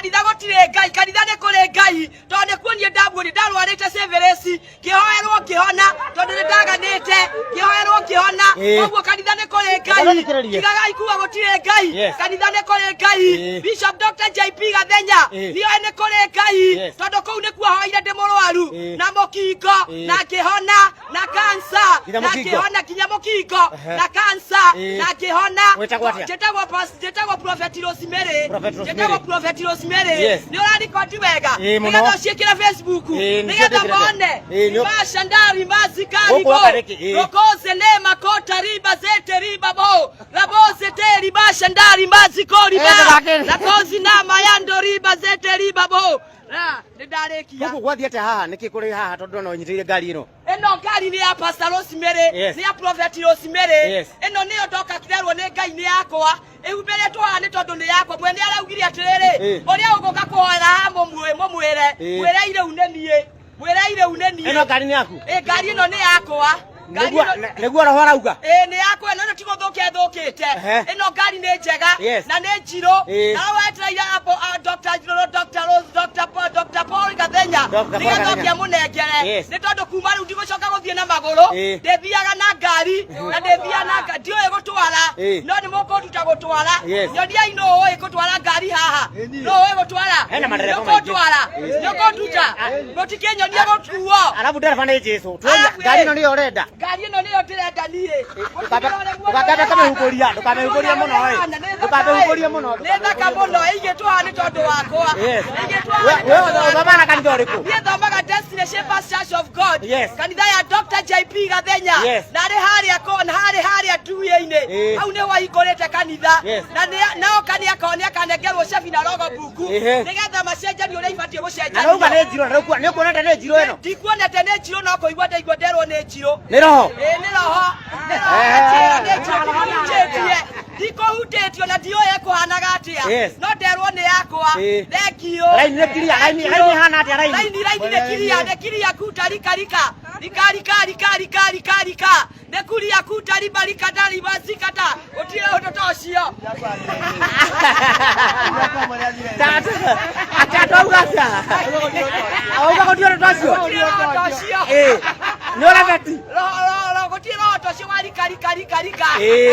Kanitha gũtirĩ Ngai, kanitha nĩ kũrĩ Ngai, tondũ nĩkuo niĩ ndamuonire. Ndarwarĩte syphilis, ngĩhoerwo ngĩhona, tondũ nĩ ndaganĩte, ngĩhoerwo ngĩhona. Koguo kanitha nĩ kũrĩ Ngai. Ndũgathikĩrĩrie. Tigagai kuga gũtirĩ Ngai. Kanitha nĩ kũrĩ Ngai. Bishop Dr. JP Gathenya nĩoĩ nĩ kũrĩ Ngai, tondũ kũu nĩkuo hoire ndĩ mũrwaru na mũkingo na ngĩhona, na kansa Nginya na mũkingo? ngĩhona, nginya mũkingo na kansa na ngĩhona. Wĩtagwo atĩa? Njĩtagwo Prophet Rosemary. Prophet Rosemary. Njĩtagwo Prophet Rosemary. Nĩ ũrarikondi wega Ĩĩ, mũno. nĩgetha ũciĩkĩre Facebook, Ĩĩ, nĩcio nĩgetha ndĩkĩrĩte. mone. Riba shanda riba zika Gũkũ ribo waka nĩkĩ? Ĩĩ. rokoze ne makota riba zete riba bo raboze te riba shanda riba ziko riba Ĩĩ, ndũgakĩre. rakozi na mayando riba zete riba bo na nĩ ndarĩkia. Gũkũ gwathiĩ atĩa haha? Nĩkĩ kũrĩ haha, tondũ ndona ũnyitĩrĩire ngari ĩno? Ĩno ngari nĩ ya Pastor Rosemary. Nĩ ya Prophet Rosemary. Ĩno nĩyo ndoka nderwo nĩ Ngai nĩ yakwa, ĩhumbĩrĩtwo haha nĩ tondũ nĩ yakwa. Mwene araugire atĩrĩrĩ, ũrĩa ũgũka kũhoera haha mũmwĩre, mwĩrei rĩu nĩ niĩ, mwĩrei rĩu nĩ niĩ. Ĩno ngari nĩ yaku? Ĩ, ngari ĩno nĩ yakwa. Ngari ĩno- Nĩguo roho arauga. Ĩ, nĩ yakwa ĩno. Ĩno ti gũthũkia ĩthũkĩte. Ĩno ngari nĩ njega na nĩ njirũ. Na wetereire Dr. Dr. Rose, Dr. Paul, Dr. Paul Gathenya. Dr. Paul Nĩgetha Gathenya. oke amũnengere. Nĩ tondũ kuma rĩu ndigũcoka gũthiĩ na magũrũ. Ndĩthiaga na ngari na ndĩthiaga na ndiũĩ gũtwara. No nĩ mũkũnduta gũtwara. Nyoniai nũ ũĩ gũtwara ngari haha. Nũ ũĩ gũtwara? Hena madereba Nĩ maingĩ. ũkũndwara? Nĩ ũkũnduta? Mũtikĩnyonie gũkuo. Arabu ndereba nĩ Jesu. Arabu, Ngari ĩ. ĩno nĩyo ũrenda? Ngari ĩno nĩyo ndĩrenda niĩ. Ndũkambe kũmĩhumbũria, ndũkamĩhumbũrie mũno ĩ. Ndũkamĩhumbũrie mũno. Nĩ thaka mũno, ĩigĩtwo haha nĩ tondũ wakwa. Ĩigĩtwo haha nĩ We tondũ wakwa. ũthomaga na kanitha ũrĩkũ? Niĩ thomaga Destiny Shepherds Church of God. Kanitha ya Dr. JP Gathenya. Na arĩ harĩa kona, harĩ harĩa nduĩ-inĩ. Hau nĩho ahingũrĩte kanitha. Na oka nĩ akanengerwo cabi na rogo buku nĩgetha macenjanie ũrĩa ibatiĩ Na rauga gũcenjanio. nĩ njirũ, na rĩu nĩ ũkuonete nĩ njirũ ĩno? Ndikuonete nĩ njirũ, no kũigua ndaigua nderwo nĩ njirũ. Nĩ roho? Ĩĩ, nĩ roho, nĩ roho anjĩra nĩ njirũ. Ndikũhutĩtie, ndikũhutĩtio na ndiũĩ ĩkũhanaga atĩa. No nderwo nĩ yakwa. Thengiũ. Raini nĩ clear, raini raini ĩhana atĩa raini? Raini nĩ kiria, nĩ kiria kuta rika rika rika rika rika rika rika rika nĩ kuria kuta riba rika da riba zikata, gũtirĩ ũndũ ta ũcio. Atata auga atĩa? Auga gũtirĩ ũndũ ta ũcio? Gũtirĩ ũndũ ta ũcio. Ĩĩ. Nĩ ũrebeti? Gũtirĩ roho ta ũcio wa rika rika rika rika.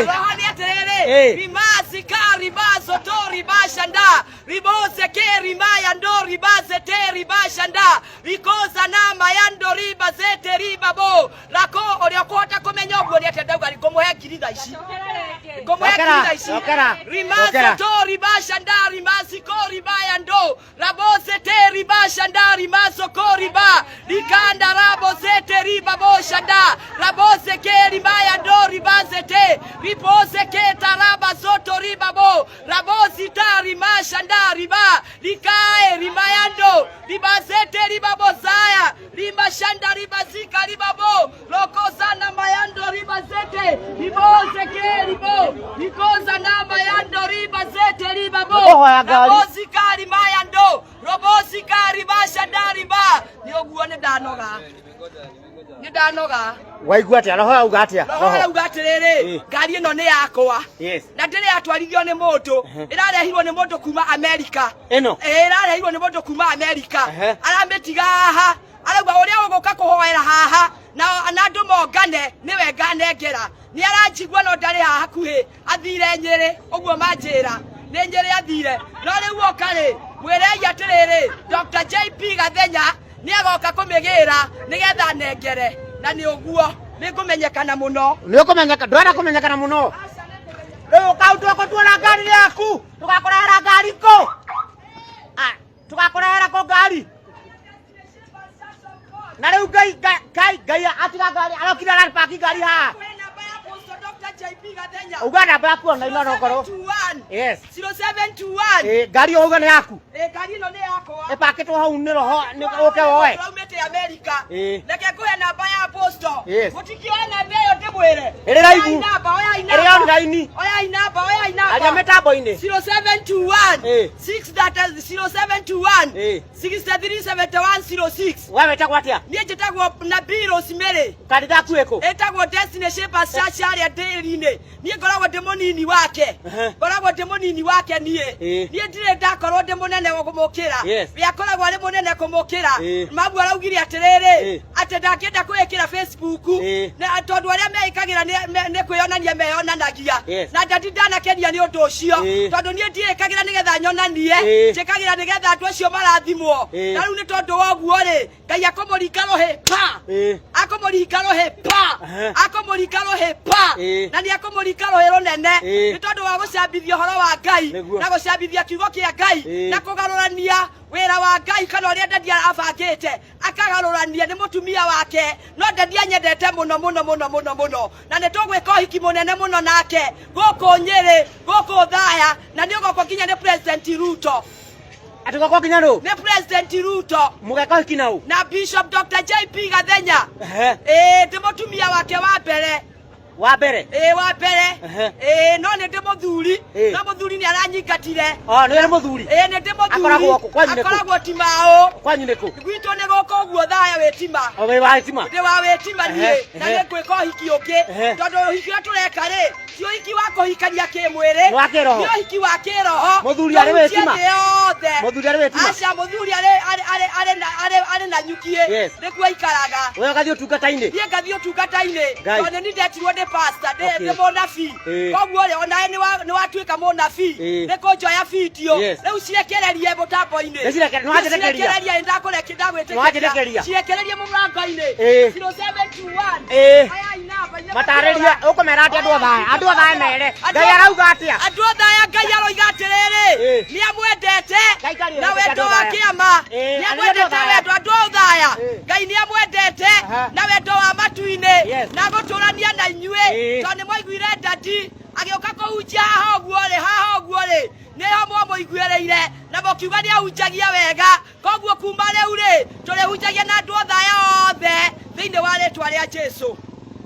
Roho nĩ atĩrĩrĩ, rima zika riba zoto riba shanda ribose ke rima ya ndo riba zete riba shanda rikoza na mayando riba zete riba bo rako. Ũrĩa ũkũhota kũmenya ũguo nĩ atĩa ndauga, ngũmũhe ngiri thaa ici, ngũmũhe ngiri thaa ici. Cokera, Rima cokera. zoto riba shanda rima ziko riba ya ndo rabo zete riba shanda rima soko riba rikanda rabo zete riba bo shanda rabo zeke riba ya ndo riba zete ribo zeke taraba zoto riba bo rabo zita rima shanda riba rikae rima ya ndo riba zete riba bozaya riba shanda riba zika riba bo lokoza na mayando riba zete ribo zeke ribo rikoza na mayando riba zete riba bo Ũkũhoya ngari. Rabo zika rima ya ndo robo zika riba shanda riba. Nĩ ũguo, nĩ ndanoga, nĩ ndanoga. Waigua atĩa? Roho auga atĩa? Roho arauga atĩrĩrĩ, ngari ĩno nĩ yakwa na ndĩrĩ yatwarithio nĩ mũndũ, ĩrarehirwo nĩ mũndũ kuma Amerika. Ĩno? Ĩĩ, ĩrarehirwo nĩ mũndũ kuma Amerika. Aramĩtiga haha, arauga ũrĩa ũgũka kũhoera haha na andũ mongane nĩwe nganengera. Nĩ aranjigua, no ndarĩ haha hakuhĩ, athire Nyĩrĩ, ũguo manjĩra nĩ Nyĩrĩ athire. No rĩu oka rĩ, mwĩrei atĩrĩrĩ, Dr. JP Gathenya nĩ agoka kũmĩgĩra nĩgetha nengere, na nĩ ũguo nĩ ngũmenyekana mũno. Nĩ ũkũmenyeka, ndwenda kũmenyekana mũno. Rĩu ũkautwo kũtuona ngari yaku, tũgakũrehera ngari kũ? Ah, tũgakũrehera kũ ngari? Na rĩu Ngai Ngai Ngai atiga ngari, arokire arapaki ngari haha. Kwĩ namba ya Apostle Dr. JP Gathenya. Uga namba yaku ona ino nokorwo. 0721. 0721. Ĩĩ, ngari ĩyo uga nĩ yaku? Ĩ, ngari ĩno nĩ yakwa. Ĩpakĩtwo hau nĩ roho nĩ ũke woe. Tũraumĩte Amerika. Ĩĩ. Reke ngũhe namba ya Apostle. Yes. Mũtikĩoya namba ĩyo ndĩmwĩre. Ĩrĩ raibu. Oyai namba, oyai Ĩrĩ on namba. raini. Oyai namba, oyai Aria namba. mĩtambo-inĩ. 0721 Eh. 6 that is 0721 Eh. 63 71 06. We wĩtagwo atĩa? Niĩ njĩtagwo Nabii Rosemary. Kanitha yaku ĩkũ? Ĩtagwo Destiny Shapers Church harĩa ndĩri-inĩ. Niĩ ngoragwo ndĩ mũnini wake. Ehe. Ngoragwo ndĩ mũnini wake niĩ. Ĩĩ. Niĩ ndirĩ ndakorwo ndĩ mũnene kũmũkĩra. Yes. We akoragwo arĩ mũnene kũmũkĩra. Ĩĩ. Mamu araugire atĩrĩrĩ, Ĩĩ. atĩ ndangĩenda kwĩĩkĩra Facebook. Ĩĩ. Na tondũ arĩa meĩkagĩra nĩ kwĩyonania meyonanagia. Yes. Na ndadi ndanakenia nĩ ũndũ ũcio. Ĩĩ. Tondũ niĩ ndiĩkagĩra nĩgetha nyonanie. Ĩĩ. Njĩkagĩra nĩgetha andũ acio marathimwo. Ĩĩ. Na rĩu nĩ tondũ wa ũguo rĩ, Ngai akũmũringa rũhĩ pa. Ĩĩ. Akũmũringa rũhĩ pa. Ehe. Akũmũringa rũhĩ pa. Ĩĩ. Na nĩ akũmũringa rũhĩ rũnene. Ĩĩ. Nĩ tondũ wa gũcambithia ũhoro wa Ngai. Nĩguo. Na gũcambithia kiugo kĩa Ngai. Ĩĩ. Na kũgarũrania wĩra wa Ngai kana ũrĩa Ndadi abangĩte akagarũrania nĩ mũtumia wake no Ndadi anyendete mũno mũno mũno mũno mũno na nĩ tũgwĩka ũhiki mũnene mũno nake gũkũ Nyĩrĩ gũkũ Thaya na nĩ ũgokwo nginya nĩ President Ruto. Atĩ gwakwa nginya rũ? Nĩ President Ruto. Mũgeka ũhiki na ũ? Na Bishop Dr. JP Gathenya. Ehe. Ĩĩ ndĩ mũtumia wake wa mbere. Wa mbere? Ĩĩ wa mbere. Ehe. Ĩĩ no nĩ ndĩ mũthuri. Ĩĩ. No mũthuri nĩ aranyingatire. Oh, nĩ wĩ mũthuri? Ĩĩ nĩ ndĩ mũthuri. Akoragwo kũ? Kwanyu nĩ kũ? Akoragwo Timaũ. Kwanyu nĩ kũ? Gwitũ nĩ gũkũ ũguo Thaya wĩtima. O wĩ wa Tima? Ndĩ wa wĩtima niĩ. Ehe, Na ehe. nĩ ngwĩka ũhiki ũngĩ. Ehe. Tondũ ũhiki ũrĩa tũreka rĩ, ti ũhiki wa kũhikania kĩmwĩrĩ. Nĩ wa kĩroho. Nĩ ũhiki wa kĩroho. Mũthuri arĩ Tũhunjie wĩtima? thĩ yothe. Mũthuri arĩ wĩtima? Aca mũthuri arĩ na nyuki. Yes. Nĩkuo aikaraga. We ũgathiĩ ũtungata-inĩ? Niĩ ngathiĩ ũtungata-inĩ. Ngai. Tondũ nĩ ndetirwo nĩ pastor, Okay. ndĩ mũnabii. Ĩĩ. Koguo rĩ, onawe nĩ watuĩka mũnabii. Ĩĩ. Nĩ kũnjoya video. Yes. Rĩu cirekererie mũtambo-inĩ. Nĩ nĩwanjirekereria? Cirekererie, ndagwĩtĩkĩria. Nĩwanjirekereria? Cirekererie mũrango-inĩ. Ĩĩ. 0721. Ĩĩ. Oyai namba, inyuĩ Matarĩria, makĩrora. ũkũmera atĩa andũ a Thaya? Andũ a Thaya mere. Andũ- Ngai arauga atĩa? Andũ a Thaya Ngai aroiga atĩrĩrĩ, Ĩĩ. nĩ amwendete Ngai ndarĩ na wendete wendo andũ a wa Thaya. kĩama. Ĩĩ, Nĩ arĩ andũ a amwendete Thaya. wendo andũ a Thaya. Ĩĩ. Ngai nĩ amwendete Aha. na wendo wa matu-inĩ Yes. na gũtũrania na inyuĩ Ĩĩ. tondũ nĩ mwaiguire ndadi agĩũka kũhunjia haha ũguo rĩ, haha ũguo rĩ, nĩho mwamũiguĩrĩire na mũkiuga nĩ ahunjagia wega. Koguo kuma rĩu rĩ, tũrĩhunjagia na andũ a Thaya othe thĩinĩ wa rĩtwa rĩa Jesũ.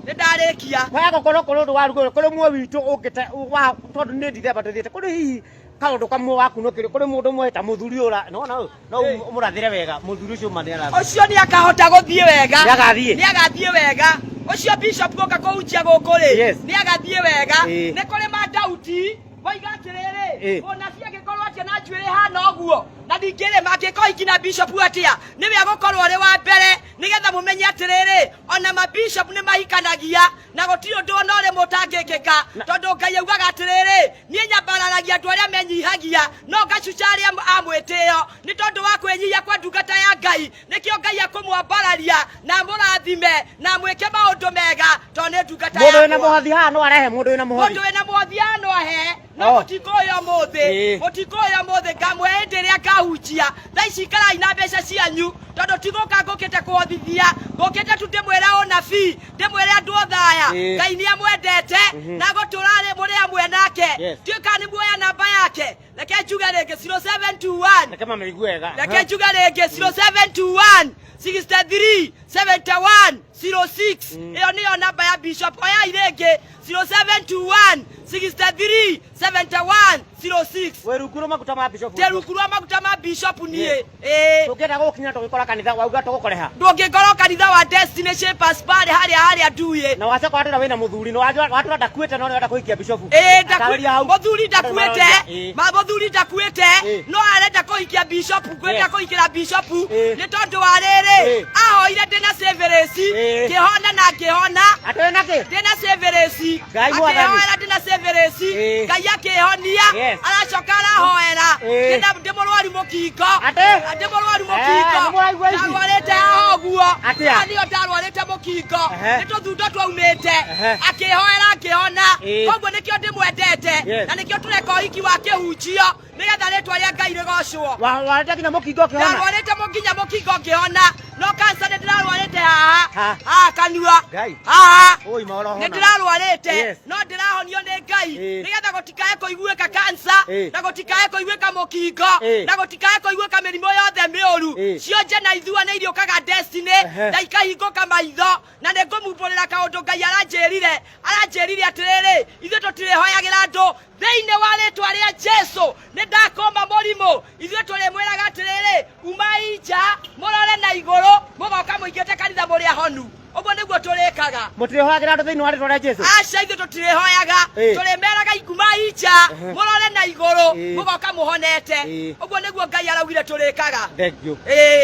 Nĩ ndarĩkia. Kwaya gũkorwo kũrĩ ũndũ wa rugo, kũrĩ muoyo witũ ũngĩte wa tondũ nĩ Dithemba tũthiĩte, kũrĩ hihi kaũndũ kamwe wakunũkĩrio, kũrĩ mũndũ ũmwe ta mũthuri ũra, nĩwona ũyũ, no Ĩĩ. ũmũrathĩre wega, mũthuri ũcio ma nĩ arathiĩ. Ũcio nĩ akahota gũthiĩ wega. Nĩ agathiĩ. Nĩ agathiĩ wega. Ũcio bishop gũka kũhunjia gũkũ rĩ, Yes. nĩ agathiĩ wega. Ĩĩ. Nĩ kũrĩ mandauti moiga atĩrĩrĩ, Ĩĩ. mũnabii angĩkorwo atĩa na njuĩrĩ hana ũguo, na ningĩ rĩ, mangĩka ũhiki na bishop atĩa, nĩwe agũkorwo arĩ wa mbere, nĩgetha mũmenye atĩrĩrĩ, ona mabishop nĩ mahikanagia, na gũtirĩ ũndũ ona ũrĩmwe ũtangĩkĩka, tondũ Ngai augaga atĩrĩrĩ, niĩ nyambararagia andũ arĩa menyihagia, no ngacuca arĩa a mwĩtĩo, nĩ tondũ wa kwĩnyihia kwa ndungata ya Ngai, nĩkĩo Ngai akũmwambararia na amũrathime na amwĩke maũndũ mega, tondũ nĩ ndungata Mũndũ wĩna yakwa. mũhothi haha no arehe, mũndũ wĩna mũhothi. Mũndũ wĩna mũhothi haha no ahe, no Oh. mũtikũyũ ũmũthĩ, Ĩĩ. mũtikũyũ ũmũthĩ, ngamũhe hĩndĩ ĩrĩa ngahunjia. Thaa ici ikarai na mbeca cianyu, tondũ ti gũka ngũkĩte kũhothithia, ngũkĩte tu ndĩmwĩre ũnabii, ndĩmwĩre andũ a Thaya, Ĩĩ. Ngai nĩ amwendete, na gũtũra rĩ mũrĩ hamwe nake. Yes. Ndiũĩ kana nĩ muoya namba yake, reke njuge rĩngĩ 0721. Reke mamĩigue wega. Reke njuge rĩngĩ 0721 63 71 06. Ĩyo nĩyo namba ya bishop. Oyai rĩngĩ 0721 63 71 06. Wĩ rungu rwa maguta ma bishop. Ndĩ rungu rwa maguta ma bishop niĩ. Yes. Ĩĩ. Tũngĩenda gũgũkinya tũgĩkora kanitha wauga tũgũkoreha. Ndũngĩkorwo kanitha wa Destiny Shapers pale harĩa harĩa nduĩ. Na wacoka watwĩra wĩna mũthuri, na watwĩra ndakuĩte no nĩũrenda kũhikia bishop. Ĩĩ, Atarĩria hau. mũthuri ndakuĩte. Ĩĩ. Ma mũthuri ndakuĩte, Ĩĩ. no arenda kũhikia bishop, kwenda Yes. kũhikĩra bishop Ĩĩ. nĩ tondũ wa rĩrĩ, Ĩĩ. ahoire ndĩna syphilis, Ĩĩ. ngĩhona na ngĩhona. Atĩ wĩna kĩ? Ndĩna syphilis. Ngai mwathani. Akĩhoera ndĩna syphilis. Ĩĩ. Ngai akĩhonia. Yes. Aracoka arahoera. Ĩĩ. Ndĩna ndĩ mũrwaru mũkingo. Atĩ? Ndĩ mũrwaru mũkingo. Eh, nĩ mũraigua ici? Ndarwarĩte haha ũguo. Atĩa? Haha nĩho ndarwarĩte mũkingo. Ehe. Nĩ tũthundo twaumĩte. Ehe. Akĩhoera ngĩhona. Ĩĩ. Koguo nĩkĩo ndĩmwendete. Yes. Na nĩkĩo tũreka ũhiki wa kĩhunjio nĩgetha rĩtwa rĩa Ngai rĩgocwo. Warĩte nginya mũkingo ũkĩhona? Ndarwarĩte nginya mũkingo ngĩhona. No kansa nĩ ndĩrarwarĩte haha. Ha. Haha kanua. Ngai. Haha. Oi, maũrohona. Nĩ ndĩrarwarĩte. Yes. No ndĩrahonio nĩ Ngai. Ĩĩ. Nĩgetha gũtikae kũiguĩka kansa, Ĩĩ. na gũtikae kũiguĩka mũkingo, Ĩĩ. na gũtikae kũiguĩka mĩrimũ yothe mĩũru. Ĩĩ. Cionje na ithua nĩ iriũkaga Destiny, Ehe. na ikahingũka maitho, na nĩ ngũmumbũrĩra kaũndũ Ngai aranjĩrire. Aranjĩrire atĩrĩrĩ, ithuĩ tũtirĩhoyaga Tondũ thĩinĩ wa rĩtwa rĩa Jesu nĩ ndakoma mũrimũ. Ithuĩ tũrĩmwĩraga atĩrĩrĩ, umai nja mũrore na igũrũ, mũgoka mũingĩte kanitha mũrĩ ahonu. Ũguo nĩguo tũrĩkaga. Mũtirĩhoyagĩra andũ thĩinĩ wa rĩtwa rĩa Jesu? Aca, ithuĩ tũtirĩhoyaga. Tũrĩmeraga umai nja mũrore na igũrũ, mũgoka mũhonete. Ũguo nĩguo Ngai araugire tũrĩkaga. Thank you.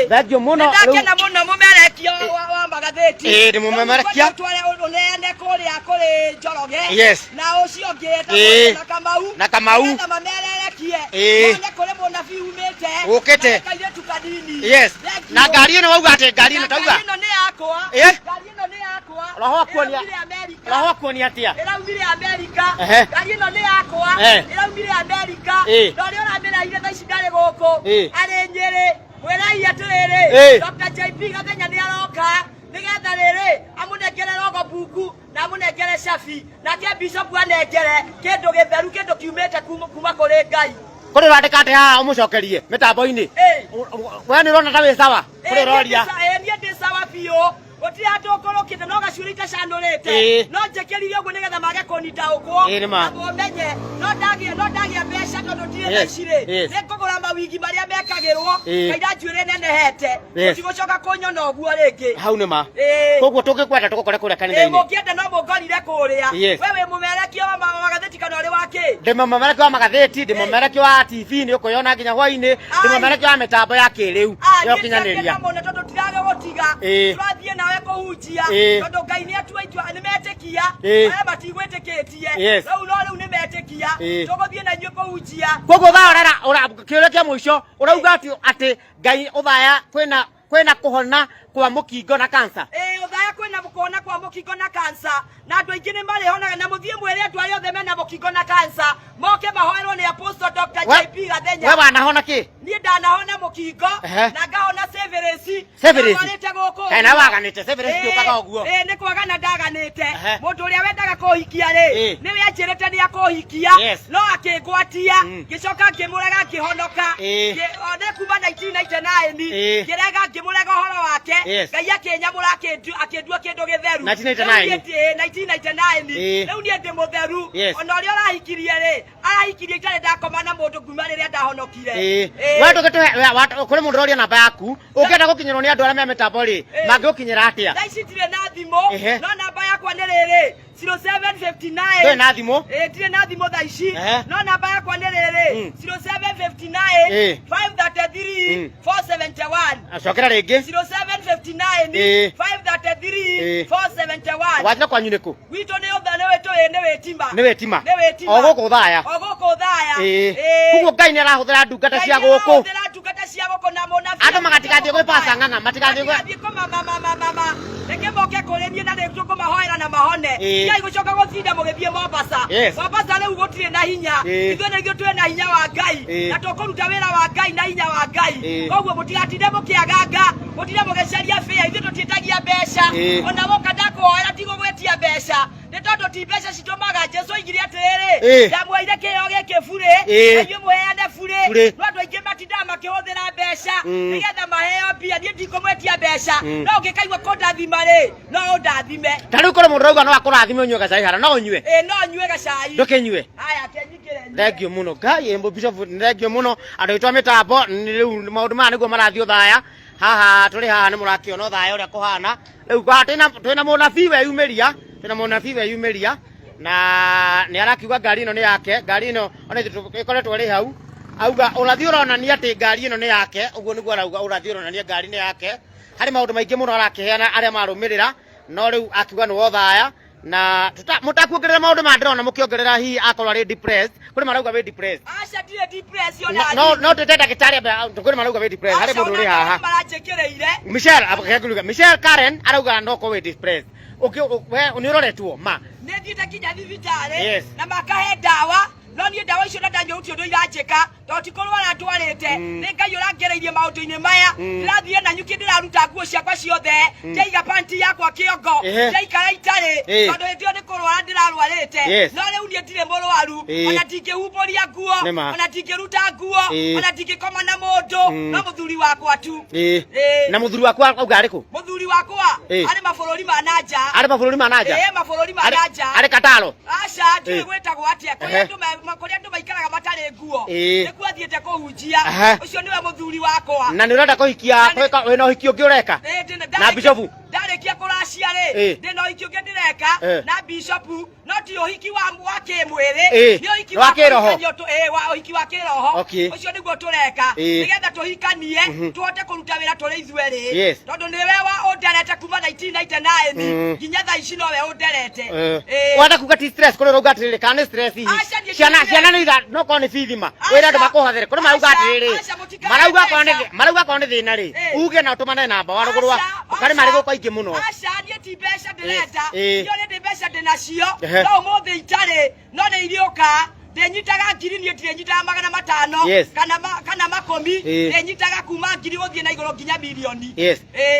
Thank you mũno. Nĩndakena mũno mũmerekia wa magathĩti. Ĩĩ, ndĩ mũmemerekia. Rĩu ũtware ũneane kũrĩa kũrĩ Njoroge. Yes. Na ũcio ũngĩ etagwo na Kamau. Na Kamau. Nĩgetha mamererekie. Mone kũrĩ mũnabii umĩte. Ũkĩte. Na kairĩtu kanini. Yes. Thank you. Na ngari ĩno wauga atĩ ngari ĩno Na tauga. ngari ĩno nĩ yakwa. Ngari ĩno nĩ yakwa. Roho akuonia. Ĩraumire Amerika. Roho akuonia atĩa? Ĩraumire Amerika. Ngari ĩno nĩ yakwa. Ĩraumire Amerika. Na ũrĩa ũramĩraire thaa ici ndarĩ gũkũ. Arĩ Nyĩrĩ. Mwĩrai atĩrĩrĩ, Dr. JP Gathenya nĩ aroka nĩgetha rĩrĩ amũnengere rogo buku na amũnengere cabi, nake bishop anengere kĩndũ gĩtheru, kĩndũ kiumĩte kuma kũrĩ Ngai. Kũrĩ ũrandĩka atĩ haha ũmũcokerie mĩtambo-inĩ. We nĩ ũrona ta wĩ sawa? Kũrĩ ũroria. Niĩ ndĩ sawa biũ, gũtirĩ handũ ngũrũkĩte, no gacuĩrĩ itacanũrĩte. No njĩkĩrire ũguo nĩgetha mage kũnitaũkwo. Ĩĩ, nĩ ma. Na mũmenye, no ndagĩa mbeca tondũ ndirĩ thaa ici rĩ, nĩ ngũgũra mawigi marĩa mekagĩrwo, kaira njuĩrĩ nenehete. Mũtigũcoka kũnyona ũguo rĩngĩ. Hau nĩ ma. Koguo tũngĩkwenda tũgũkore kũrĩa kanitha-inĩ. Mũngĩenda no mũngorire kũrĩa. We wĩ mũmerekia wa magathĩti kana ũrĩ wa kĩ? Ndĩ mũmerekia wa magathĩti, ndĩ mũmerekia wa TV nĩ ũkwĩyona nginya hwainĩ, ndĩ mũmerekia wa mĩtambo ya kĩrĩu ya ũkinyanĩria. Mũno tondũ tiragĩgũtiga. Tũrathiĩ nawe kũhunjia. Tondũ Ngai nĩ atua itua, nĩ metĩkia. Arĩa matigwĩtĩkĩtie. Rĩu no rĩu nĩ metĩkia. Tũgũthiĩ na inyuĩ kũhunjia. Koguo thaa ũrera kĩũria kĩa mũico ũrauga atĩ Ngai ũthaya kwĩna kwĩna kũhona kwa mũkingo na kansa. Ĩĩ, ũthaya kwĩna kũhona kwa mũkingo na kansa, na andũ aingĩ nĩ marĩhonaga, na mũthiĩ mwĩre andũ arĩa othe mena mũkingo na kansa moke mahoerwo nĩ Apostle Dr. JP Gathenya. We wanahona kĩ? Niĩ ndanahona mũkingo na ngahona syphilis. Syphilis. Ndarwarĩte gũkũ. Kaĩ nawe waganĩte syphilis ndĩũkaga ũguo. Ĩĩ, nĩ kwagana ndaganĩte. Mũndũ ũrĩa wendaga kũhikia rĩ, nĩwe anjĩrĩte nĩ akũhikia, no akĩngwatia, ngĩcoka ngĩmũrega ngĩhonoka. Nĩ kuma 1999, ngĩrega ngĩmũrega ũhoro wake, Ngai akĩnyamũra akĩndua kĩndũ gĩtheru. 1999. 1999. Rĩu niĩ ndĩ mũtheru. Ona ũrĩa ũrahikirie rĩ, arahikirie itarĩ ndakoma na mũndũ kuma rĩrĩa ndahonokire. We ndũgĩtũhe, kũrĩ mũndũ ũroria namba yaku, ũngĩenda gũkinyĩrwo nĩ andũ arĩa me mĩtambo rĩ, mangĩgũkinyĩra atĩa? Thaa ici ndirĩ na thimũ, no namba yakwa nĩ rĩrĩ 0759. Ndũrĩ na thimũ? Ĩĩ, ndirĩ na thimũ thaa ici, no namba yakwa nĩ rĩrĩ 0759 533 471. Cokera rĩngĩ. 0759 533 471. Wanjĩra kwanyu nĩ kũ? Gwitũ nĩ ũtha nĩ wĩtũ ĩ nĩ wĩtima. Nĩ wĩtima. Nĩ wĩtima. O gũkũ Othaya. O gũkũ Othaya. Ĩĩ. Koguo Ngai nĩ arahũthĩra ndungata cia Ngai gũkũ. nĩarahũthĩra ndungata cia gũkũ na mũnabii. Andũ magatigathiĩ gwĩ Pastor Ng'ang'a, matigathiĩ gwĩ Matigathiĩ kũmamamamama. Reke moke kũrĩ niĩ na nĩtũkũmahoera na mahone. Ĩĩ. Tigai gũcoka gũtinda mũgĩthiĩ Mombasa. Yes. Mombasa rĩu gũtirĩ na hinya. Ĩĩ. Ithuĩ nĩ ithuĩ twĩ na hinya wa Ngai. Ĩĩ. Na tũkũruta wĩra wa Ngai na hinya wa Ngai. Ĩĩ. Koguo mũtigatinde mũkĩaganga, mũtinde mũgĩcaria bĩa. Ithuĩ tũtiĩtagia mbeca. Ĩĩ. Ona woka ndakũhoera tigũgwĩtia mbeca. Nĩ tondũ ti mbeca citũmaga. Jesu oigire atĩrĩrĩ, Ĩĩ. ndamwoire kĩheo gĩkĩ burĩ, Ĩĩ. na inyuĩ mũheane burĩ. Burĩ. No andũ aingĩ matindaga makĩhũthĩra mbeca nĩgetha maheo mbia. Niĩ ndikũmwĩtia mbeca, no ũngĩkaigua kũndathima rĩ, no ũndathime. Ta rĩu kũrĩ mũndũ ũrauga no akũrathime ũnyue gacai hara, no ũnyue? Ĩĩ, no nyue gacai. Ndũkĩnyue? Haya, kenyingĩre nyue. Thank you mũno. Ngai, Bishop, thank you mũno. Andũ aitũ a mĩtambo, rĩu maũndũ maya nĩguo marathiĩ Othaya. Haha tũrĩ haha nĩ mũrakĩona Othaya ũrĩa kũhana. Rĩu haha twĩna mũnabii weyumĩria, twĩna mũnabii weyumĩria na nĩ arakiuga ngari ĩno nĩ yake, ngari ĩno ona ithuĩ ĩkoretwo ĩrĩ hau. Auga ũrathi ũronania atĩ ngari ĩno nĩ yake, ũguo nĩguo arauga, ũrathi ũronania ngari nĩ yake. Harĩ maũndũ maingĩ mũno arakĩheana arĩa marũmĩrĩra, no rĩu akiuga nĩ Othaya na mũtakuongerera maũndũ maya ndĩrona mũkĩongerera hihi akorwo arĩ depressed, kũrĩ marauga wĩ depressed. Aca, ndirĩ depressed ona No, no twĩte ndagĩtarĩ ambe, kũrĩ marauga wĩ depressed, harĩ mũndũ ũrĩ haha. Maranjĩkĩrĩire. Michelle, abu- Michelle Karen arauga no korwo wĩ depressed. Ũkĩ we nĩ ũroretwo ma. Nĩ thiĩte nginya thibitarĩ Yes. na makahe ndawa. No niĩ ndawa icio na ndanyua gũtirĩ ũndũ iranjĩka, tondũ ti kũrwara ndwarĩte, nĩ Ngai ũrangereirie maũndũ-inĩ maya. Ndĩrathiĩ na nyuki, ndĩraruta nguo ciakwa ciothe, ndaiga panti yakwa kĩongo, ndaikara itarĩ, tondũ hĩndĩ ĩyo nĩ kũrwara ndĩrarwarĩte. No rĩu niĩ ndirĩ mũrwaru, ona ndingĩhumbũria nguo, ona ndingĩruta nguo, ona ndingĩkoma na mũndũ, no mũthuri wakwa tu. Na mũthuri waku auga arĩ kũ? Mũthuri wakwa arĩ mabũrũri ma na nja. Arĩ mabũrũri ma na nja? Ĩĩ, mabũrũri ma na nja. Arĩ Kataro? Aca, ndiũĩ gwĩtagwo atĩa, kũrĩa andũ kũrĩa andũ maikaraga matarĩ nguo, nĩkuo athiĩte kũhunjia. Ũcio nĩwe mũthuri wakwa. Na nĩ ũrenda kũhikia? Wĩna ũhiki ũngĩ ũreka na bishofu? Ndarĩkia kũracia rĩ, ndĩna ũhiki ũngĩ ndĩreka na bishopu, no ti ũhiki wa kĩmwĩrĩ, nĩ ũhiki wa kĩroho. Wa ũhiki wa kĩroho. Ũcio nĩguo tũreka, nĩgetha tũhikanie, tũhote kũruta wĩra tũrĩ ithuerĩ, tondũ nĩwe wa ũnderete kuma 1999 nginya thaa ici, nowe ũnderete. Wenda kuga ti stress kũrĩ ũrauga atĩrĩrĩ, kana nĩ stress hihi? Ciana ciana nĩ itha no korwo nĩ bithi ma wĩra andũ makũhothere kũrĩ marauga atĩrĩrĩ, marauga korwo nĩ marauga korwo nĩ thĩna rĩ, uge na ũtũmane namba wa rũgũrũ karĩ marĩ gũkũ aingĩ mũno. Aca, niĩ ti mbeca ndĩrenda. Niĩ already mbeca ndĩnacio, no ũmũthĩ itarĩ, no nĩ iriũka. Ndĩnyitaga ngiri, niĩ ndirĩnyitaga 500 kana makũmi, ndĩnyitaga kuma ngiri gũthiĩ na igũrũ nginya mirioni.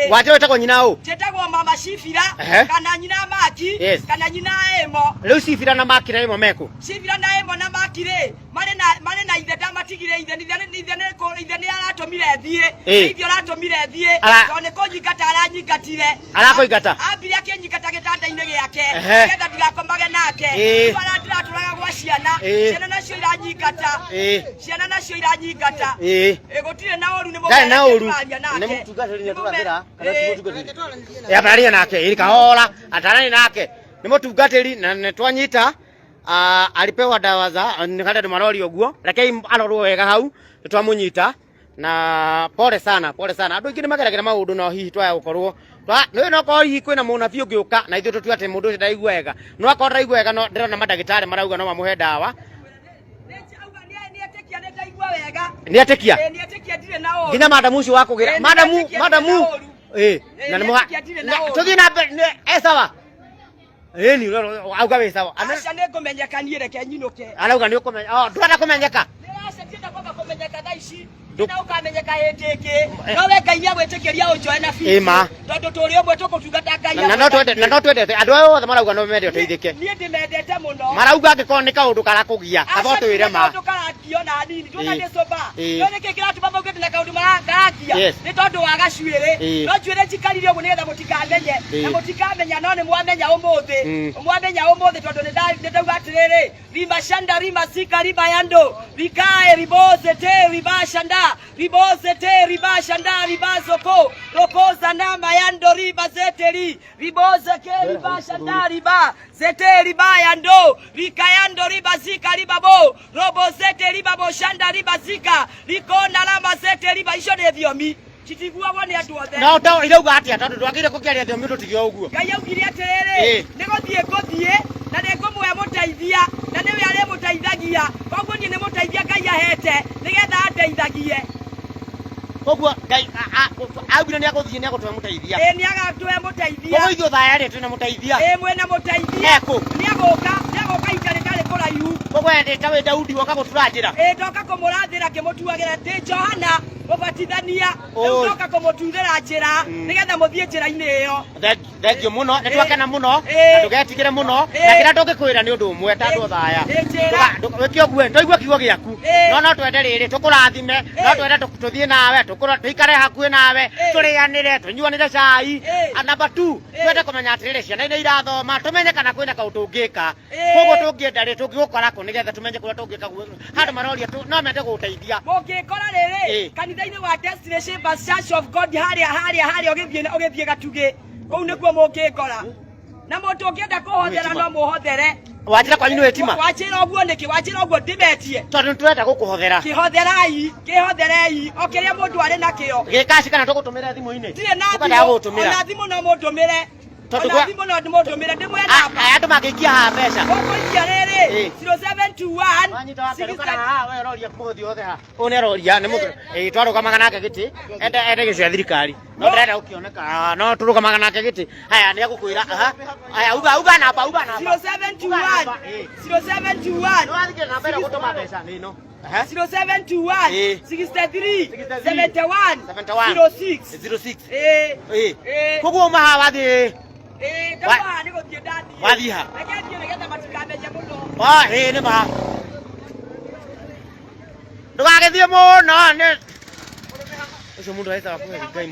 Wanja wĩtagwo nyina ũ? Njĩtagwo mama Cibira, kana nyina Maki, kana nyina Ĩmo. Rĩu Cibira na Maki na Ĩmo mekũ? Cibira na Ĩmo na Maki rĩ, marĩ na ithe, ndamatigire ithe, ithe nĩ aratũmire thiĩ, ithe ũratũmire thiĩ, tondũ nĩ kũnyingata aranyingatire. Arakũingata? Ambire akĩnyingata gĩtanda-inĩ gĩake, nĩgetha ndigakomage nake. Rĩu aratũraga gwa ciana, ciana nacio iranyingata, ciana nacio iranyingata. Gũtirĩ na ũru, nĩ ndarĩ na ũru, nĩ mũtungatĩri, nĩ tũrathĩra kana ti mũtungatĩri? Ambararia nake ĩ kahora, atarani nake nĩ mũtungatĩri na nĩ twanyita. Alipewa dawa za nĩ harĩa andũ maroria ũguo, rekei arorwo wega hau, nĩ twamũnyita na pole sana, pole sana. Andũ aingĩ nĩ mageragĩra maũndũ, no hihi twaya gũkorwo nĩ no korwo hihi kwĩna mũnabii ũngĩũka na ithuĩ tũtue atĩ mũndũ ũcio ndaraigua wega, no akorwo ndaraigua wega, no ndĩrona mandagĩtarĩ marauga no mamũhe ndawa. Nĩ etĩkia nginya madamu ũcio wa kũgĩra madamu madamu na nĩ tũthiĩ na mbere e sawa. Ĩni auga wĩ sawa. Aca, nĩ ngũmenyeka niĩ, reke nyinũke. Arauga nĩ ũkũmenya. Oh, ndũrenda kũmenyeka? Aca, ndienda kwamba kũmenyeka thaa ici, na ũkamenyeka hĩndĩ ĩngĩ. No we Ngai nĩ agwĩtĩkĩria ũnjoe na biũ, tondũ tũrĩ ũmwe tũkũtungata Ngai. Na no twende, na no twendete andũ aya othe marauga no mende ũteithĩke. Niĩ ndĩmendete mũno. Marauga angĩkorwo nĩ kaũndũ karakũgia, kaba ũtwĩre ma. Kaũndũ karangia ona hanini, ndũna nĩ soba. No nĩkĩ kĩratũma mauge ndĩna kaũndũ karangia? Nĩ tondũ wa gacuĩrĩ. No njuĩrĩ njikarire ũguo nĩgetha mũtikamenye, na mũtikamenya, no nĩ mwamenya ũmũthĩ, mwamenya ũmũthĩ, tondũ nĩ ndauga atĩrĩrĩ, rima shanda rima sika riba yando rikae riboze te riba shanda riboze te riba shanda riba zoko rokoza na mayando riba zete ri riboze ke riba shanda riba zete riba yando rikayando riba zika riba bo robo zete riba bo shanda riba zika rikona lama zete riba. Icio nĩ thiomi citiguagwo nĩ andũ othe. No to irauga atĩa, tondũ ndwagĩrĩire gũkĩaria thiomi tũtige ũguo? Ngai augire atĩrĩrĩ, nĩ gũthiĩ ngũthiĩ na nĩ ngũmũhe mũteithia, na nĩwe arĩmũteithagia. Koguo niĩ nĩ mũteithia Ngai ahete nĩgetha andeithagie. Koguo Ngai augire nĩ agũthiĩ, nĩ agũtũhe mũteithia. Ĩĩ, nĩ agatũhe mũteithia. Koguo ithuĩ thaya rĩ, twĩna mũteithia? Ĩĩ, mwĩna mũteithia. Ekũ? Nĩ agũka, nĩ agũka ihinda rĩtarĩ kũraihu. Koguo endĩte wĩ Daudi woka gũtura njĩra? Ĩĩ, ndoka kũmũrathĩra ngĩmũtuagĩra, ndĩ Johana mũbatithania, rĩu ndoka kũmũturĩra njĩra nĩgetha mũthiĩ njĩra-inĩ ĩyo. Thengiũ mũno, nĩ twakena mũno, na ndũgetigĩre mũno, na kĩrĩa tũngĩkwĩra nĩ ũndũ ũmwe ta andũ thaya, wĩke ũguo, twaigua kiugo gĩaku, no twende rĩrĩ tũkũrathime, no twende tũthiĩ nawe, tũikare hakuhĩ nawe, tũrĩanĩre, tũnyuanĩre cai. Number 2, twende kũmenya atĩrĩrĩ, ciana nĩ irathoma, tũmenye kana kwĩna kaũndũ ũngĩka. Koguo tũngĩenda rĩ, tũngĩgũkora kũ nĩgetha tũmenye kũrĩa tũngĩka? Handũ maroria no mende gũgũteithia. Mũngĩkora rĩrĩ kanitha-inĩ wa Destiny Shepherds Church of God, harĩa harĩa harĩa ũgĩthiĩ Gatugĩ, kũu nĩkuo mũngĩngora. Na mũndũ ũngĩenda kũhotera no mũhothere. Wanjĩra kwanyu nĩ wĩtima? Wanjĩra ũguo nĩkĩ? Wanjĩra ũguo ndĩmetie? Tondũ nĩ tũrenda gũkũhothera. Kĩhotherai, kĩhotherei o kĩrĩa mũndũ arĩ nakĩo. Gĩkaci kana tũgũtũmĩre thimũ-inĩ? Ndirĩ na thimũ, ona thimũ no mũndũmĩre. Tondũ Ona thimũ no ndĩmũtũmĩre ndĩmũhe namba. Aya andũ mangĩikia haha mbeca. Ũkũikia rĩrĩ Ĩĩ. 0721 Wanyita wa kerĩ kana haha we ũroria mũhothi wothe ha. Ũyũ nĩ aroria nĩ mũthuri. Ĩĩ twarũgamaga nake gĩtĩ. Ende ende gĩcio thirikari. No ndĩrenda gũkĩoneka. Ah, no tũrũgamaga nake gĩtĩ. Haya nĩ agũkwĩra. Aha. Haya uga uga namba uga namba. 0721 Ĩĩ. 0721 Nĩ wathikĩra namba ĩrĩa gũtũma mbeca nĩ ĩno. Aha. 0721 Ĩĩ. 63 63 71 71 06. 06. Ĩĩ. Ĩĩ. Ĩĩ. Koguo uma haha wathiĩ Ĩĩ, ndauma haha nĩ gũthiĩ ndathiĩ. Wathiĩ ha? Reke thiĩ nĩgetha matikamenye mũno. Wa ĩĩ nĩ ma. Ndũgagĩthiĩ mũno nĩ ũcio mũndũ ahĩtaga kũhe Ngai.